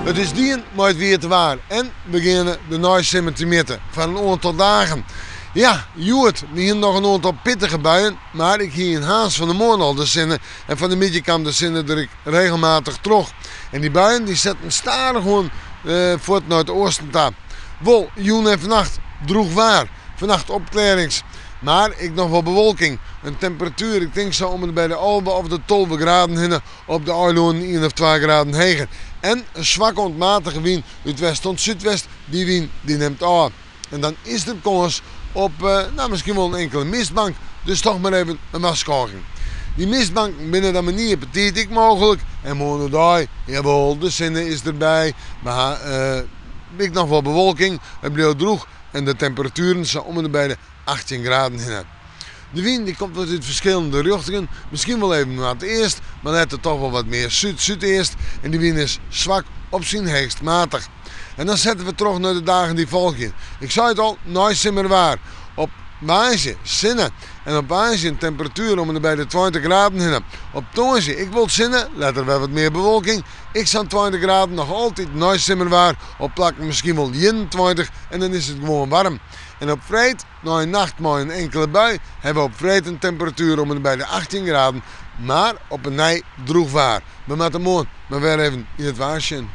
It is dien mei it wiete waar en we geane de neisimmer temjitte foar in oantal dagen. Ja, hjoed, we hiene noch in oantal pittige buien, mar ik hie yn Harns fan 'e moarn al de sinne en fan 'e middei kaam de sinne der ek regelmatich troch. En dy buien dy setten stadichoan fuort nei it oasten ta. Wol jûn en fannacht drûch waar, fannacht opklearrings, mar ek noch wol bewolking. In temperatuer, ik tink sa om en by de 11 of de 12 graden hinne, op de eilannen ien of twa graden heger. En in swakke oant matige wyn út west oant súdwest, dy wyn dy nimt ôf. En dan is der kâns op nou, miskien wol in inkele mistbank, dus toch mar even in warskôging. Dy mistbanken binne dan mar nie op 'e tiid ek mooglik. En moarn oerdei, jawol, de sinne is derby. We ha ek noch wol bewolking, it bliuwt drûch en de temperatueren sa om en by de 18 graden hinne. De wyn dy komt wat út ferskillende rjochtingen, miskien wol even noardeast, mar letter toch wol wat mear súd-súdeast en dy wyn is swak op syn heechst matich. En dan sette we troch nei de dagen dy't folgje. Ik sei it al, neisimmerwaar. Op woansdei sinne en op woansdei in temperatuer om en by de 20 graden hinne. Op tongersdei ek wol sinne, letter wer wat mear bewolking. Ek sa'n 20 graden, noch altyd neisimmerwaar. Op plakken miskien wol 21 en dan is it gewoan waarm. En op freed, nei in nacht mei in inkele bui, hawwe we op freed in temperatuer om en by de 18 graden, mar op 'e nij drûch waar. We moatte moarn mar wer even yn it waar sjen.